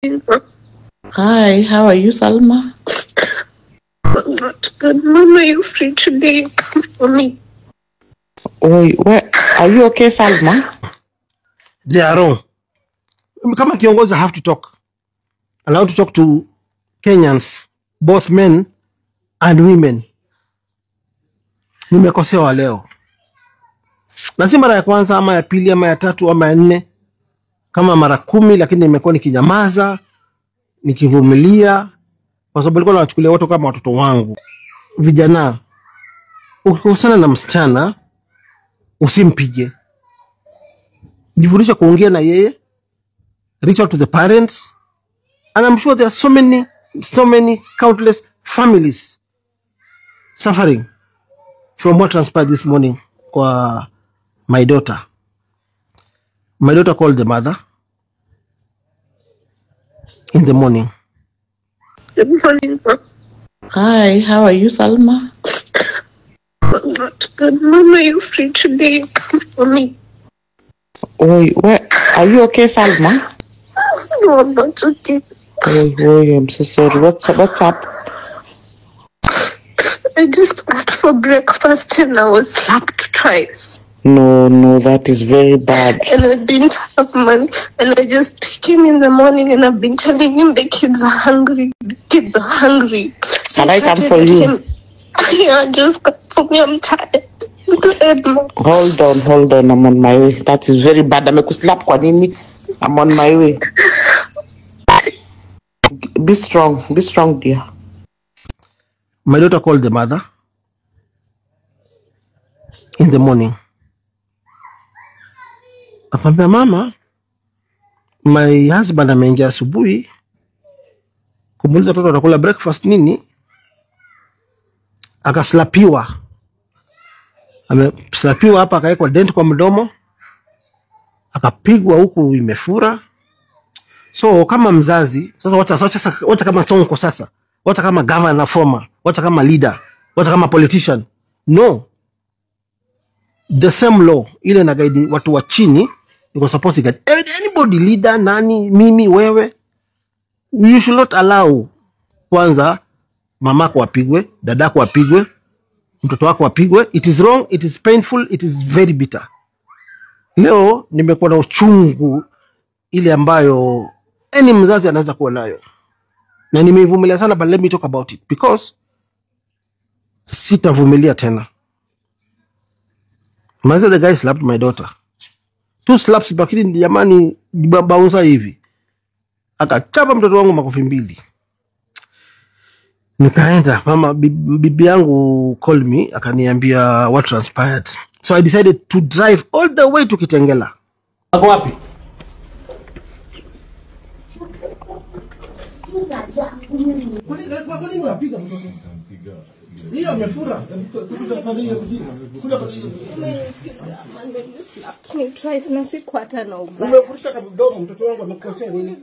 Hi, how are you, Salma? I'm not good. Mama, you free today? Come for me. Wait, where are you okay, Salma? They are wrong. Kama kiongozi, I have to talk. I have to talk to Kenyans, both men and women. Nimekosewa leo. Na si mara ya kwanza ama ya pili ama ya tatu ama ya nne, kama mara 10, lakini nimekuwa nikinyamaza, nikivumilia, kwa sababu nilikuwa nawachukulia watu kama watoto wangu. Vijana, ukikosana na msichana usimpige. Jifundishe kuongea na yeye. Reach out to the parents. And I'm sure there are so many, so many countless families suffering from what transpired this morning kwa my daughter. My daughter called the mother in the morning. Good morning, Mom. Hi, how are you, Salma? I'm not good. Mama, you free today? Come for me. Wait, where are you okay, Salma? No, I'm not okay. Wait, I'm so sorry. What's up? I just asked for breakfast and I was slapped twice. No, that is very bad. And I didn't have money. And I just came in the morning and I've been telling him the kids are hungry. The kids are hungry. Can I come for you? Yeah, just come for me. I'm tired. Hold on. I'm on my way. That is very bad. Amekuslap kwa nini? I'm on my way. Be strong. Be strong, dear. My daughter called the mother in the morning. Akamwambia, mama, my husband ameingia asubuhi kumuuliza watoto watakula breakfast nini, akaslapiwa. Ameslapiwa hapa, akawekwa dent kwa mdomo, akapigwa huku imefura. So kama mzazi sasa, wacha kama Sonko sasa, wacha kama governor former, wacha kama leader, wacha kama politician. No. The same law ile na guide watu wa chini, you are supposed to guide anybody, leader, nani, mimi, wewe. You should not allow kwanza mamako apigwe, dadako apigwe, mtoto wako apigwe. It is wrong, it is painful, it is very bitter. Leo nimekuwa na uchungu ile ambayo any mzazi anaweza kuwa nayo. Na nimeivumilia sana, but let me talk about it because sitavumilia tena. Maza, the guy slapped my daughter. 2 slaps, lakini jamani, bouncer hivi. Akachapa mtoto wangu makofi 2. Nikaenda, mama, bibi yangu called me, akaniambia what transpired. So I decided to drive all the way to Kitengela. Ako wapi? Kwa nini unapiga mtoto? Hiyo amefura. Umefurusha kwa mdomo, mtoto wangu amekosea nini?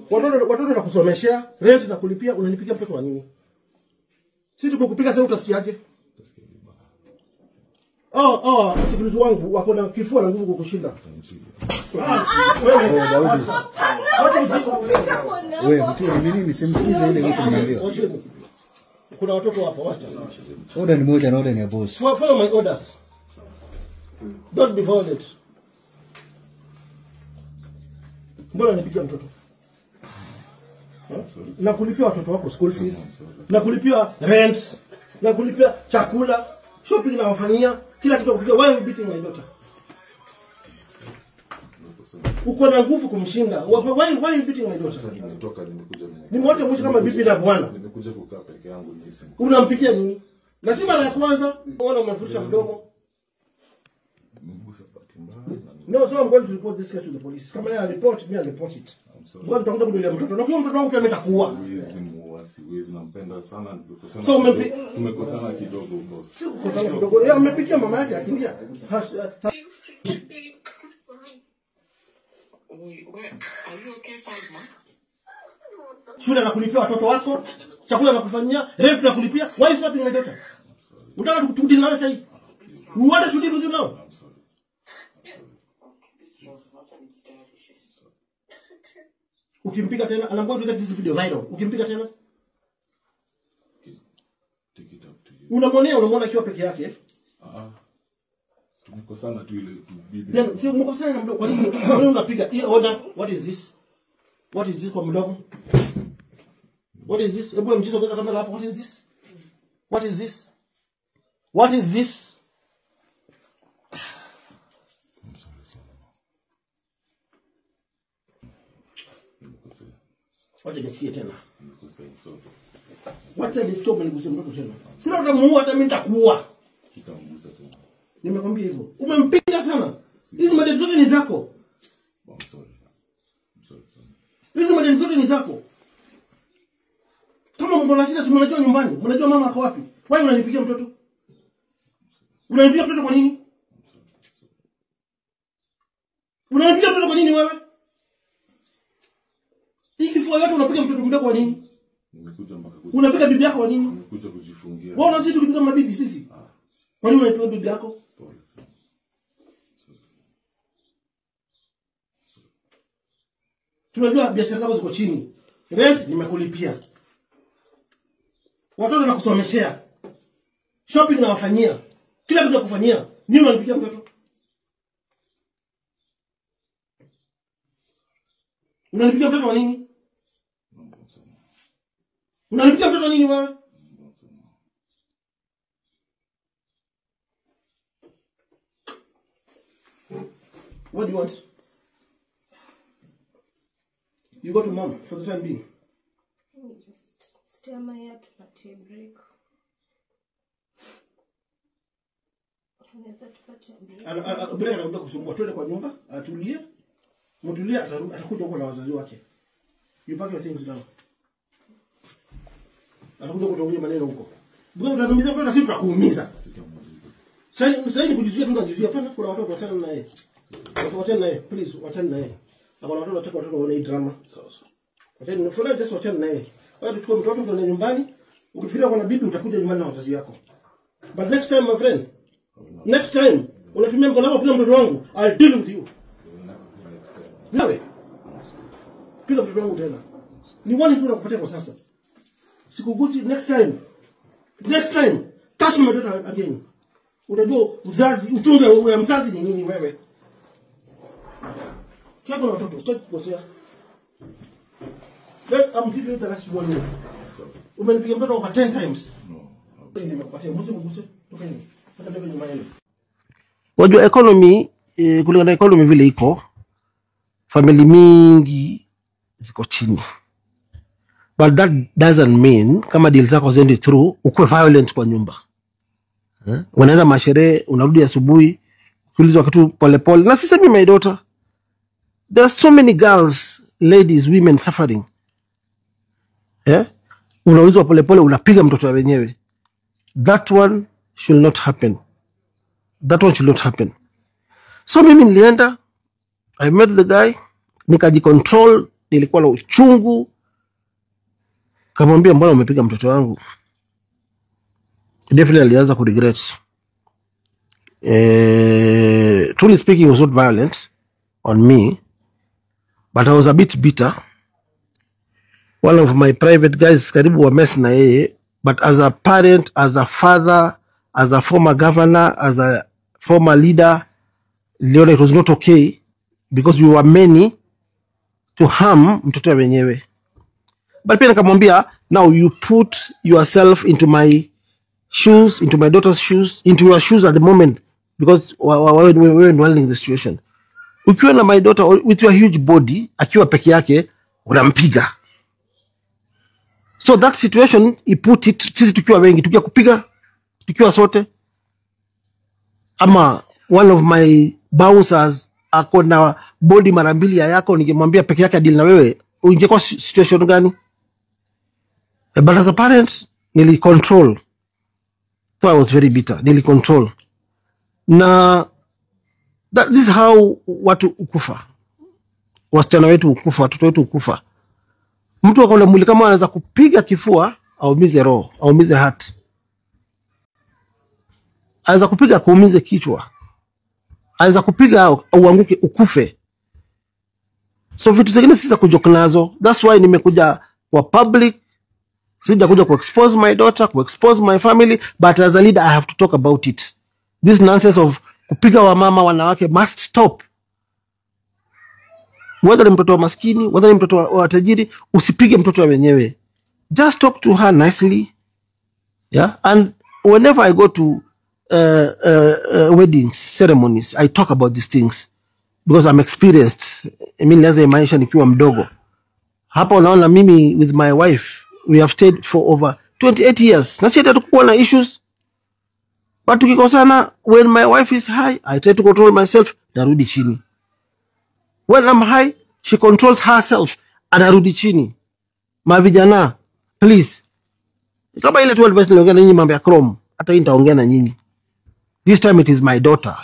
Watoto nakusomeshea, rent na kulipia, unanipiga mtoto wa nini? Sisi tukukupiga sasa utasikiaje? Oh, security wangu wako na kifua na nguvu kukushinda. Wewe mtu ni nini? Simsikize ile mtu mnaambia. Kuna watoto hapa, wacha. Order ni moja na order ni ya boss. Follow my orders. Don't be violent. Mbona nipigia mtoto? Na kulipia watoto wako school fees, na kulipia rent, na kulipia chakula, shopping na wafanyia, kila kitu kupiga. Why are you beating my daughter? Uko na nguvu kumshinda. Why are you beating my daughter? Nimetoka, nimekuja mimi. Nimwache mwisho kama bibi na bwana. Nimekuja kukaa peke yangu nisi. Unampikia nini? Na si mara ya kwanza, unaona umefurusha mdomo. Mgusa bahati mbaya. No, so I'm going to report this case to the police. Kama yeye report, me I report it. Ngoja tutakuja kudulia mtoto. Na kwa mtoto wangu pia ametakuwa. Siwezi muua, siwezi, nampenda sana. So tumekosana kidogo boss. Si kukosana kidogo. Yeye amepikia mama yake akilia. Are you okay, Salma? Shule na kulipia watoto wako, chakula na kufanyia, rent na kulipia. Why is slapping my daughter? Unataka tudeal nawe sasa hivi? You want to deal with you now? Ukimpiga tena, and I'm going to take this video viral. Ukimpiga tena, Take it up to you. Unamwonea, unamwona akiwa peke yake. Ah. Tumekosana tu ile bibi. Then si mkosana na mdomo, kwa nini unapiga? Hii order, what is this? What is this kwa mdomo? What is this? Hebu mjiso ongeza kamera hapo. What is this? What is this? What is this? I'm sorry sana. Nimekosea. Wacha nisikie tena. Nimekosea. Sorry. Wacha nisikie umenigusia mtoto tena. Sio utamuua, hata mimi nitakuua. Sitamgusa tena. Nimekwambia hivyo. Umempiga sana. Hizi madeni zote ni zako. I'm sorry. I'm sorry sana. Hizi madeni zote ni zako. Kama mko na shida, si mnajua nyumbani, mnajua mama ako wapi. Wewe unanipigia mtoto? Unanipigia mtoto kwa nini? Unanipigia mtoto kwa nini wewe? Hii kifua yote unapiga mtoto mdogo kwa nini? Nimekuja mpaka Unapiga bibi yako kwa nini? Nimekuja kujifungia. Wewe unazidi kupiga mabibi sisi. Kwa nini unapiga bibi yako? Pole sana. Sorry. Tunajua biashara zako ziko chini. Rent nimekulipia. Watoto nakusomeshea. Shopping nawafanyia. Kila kitu nakufanyia. Nini unanipigia mtoto? Unanipigia mtoto kwa nini? Unanipigia mtoto nini wewe? What do you want? You go to mom for the time being. Just stay my hair tupatie break. Unaweza tupatie break. Break anakuja kusumbua. Twende kwa nyumba, atulie. Mtulie, atakuja huko na wazazi wake. You pack your things now. Atakuja kutuongea maneno huko. Bwana utatumiza mtoto, sisi tutakuumiza. Sasa ni kujizuia tu, unajizuia. Hapana, kuna watoto wachana na yeye. Watu wachana na yeye, please, wachana na yeye. Na kuna watoto wataka watoto waone hii drama. Sawa sawa. Wachana, for just wachana na yeye. Wewe tuchukue mtoto tuende nyumbani. Ukifikiria kuna bibi utakuja nyumbani na wazazi wako. But next time my friend, next time unatumia mkono wako kupiga mtoto wangu, I'll deal with you. Nawe. Piga mtoto wangu tena. Ni one tu nakupatia kwa sasa. Sikugusi next time. Next time touch my daughter again. Unajua mzazi, uchungu wa mzazi ni nini wewe? Sasa kuna watoto, sitaki kukosea. Let I'm giving you the last one. Umenipiga mtoto over 10 times. No. Nimekupatia mguse toka nini? Hata mbele nyuma yenu. Wajua economy, kulingana na economy vile iko, family mingi ziko chini. But that doesn't mean kama deal zako ziendi through ukuwe violent kwa nyumba. Unaenda masherehe, unarudi asubuhi, ukiulizwa kitu pole pole. Na sisemi my daughter, there are so many girls, ladies, women suffering. Unaulizwa pole pole, unapiga mtoto wenyewe. That one should not happen. That one should not happen. So mimi nilienda, I met the guy, nikajicontrol, nilikuwa na uchungu. Kamwambia mbona umepiga mtoto wangu? Definitely alianza ku regret. Truly speaking, he was not violent on me, but I was a bit bitter. One of my private guys karibu wa mess na yeye, but as a parent, as a father, as a former governor, as a former leader, Leona, it was not okay because we were many to harm mtoto wenyewe. But pia nikamwambia, now you put yourself into my shoes, into my daughter's shoes, into your shoes at the moment, because we're handling the situation. Ukiwa na my daughter with your huge body, akiwa peke yake, unampiga. So that situation, he put it, sisi tukiwa wengi, tukiwa kupiga, tukiwa sote. Ama one of my bouncers ako na body mara mbili ya yako, ningemwambia peke yake deal na wewe, ungekuwa situation gani? But as a parent, nili control. So I was very bitter. Nili control. Na that this is how watu ukufa. Wasichana wetu ukufa, watoto wetu ukufa. Mtu akaona mwili kama anaweza kupiga kifua, aumize roho, aumize heart. Anaweza kupiga kuumize kichwa. Anaweza kupiga uanguke ukufe. So vitu zingine si za kujoke nazo. That's why nimekuja kwa public. Sijakuja ku expose my daughter, ku expose my family, but as a leader I have to talk about it. This nonsense of kupiga wamama, wanawake must stop. Whether ni mtoto wa maskini, whether ni mtoto wa tajiri, usipige mtoto wa wenyewe. Just talk to her nicely. Yeah, and whenever I go to weddings, ceremonies, I talk about these things because I'm experienced. Mimi nilianza maisha nikiwa mdogo. Hapa unaona mimi with my wife, we have stayed for over 28 years. Na si hatukuwa na issues. But tukikosana, when my wife is high, I try to control myself, narudi chini. When I'm high, she controls herself, anarudi chini. Mavijana, please. Kama ile tu advice niliongea na nyinyi mambo ya Chrome, hata hii nitaongea na nyinyi. This time it is my daughter.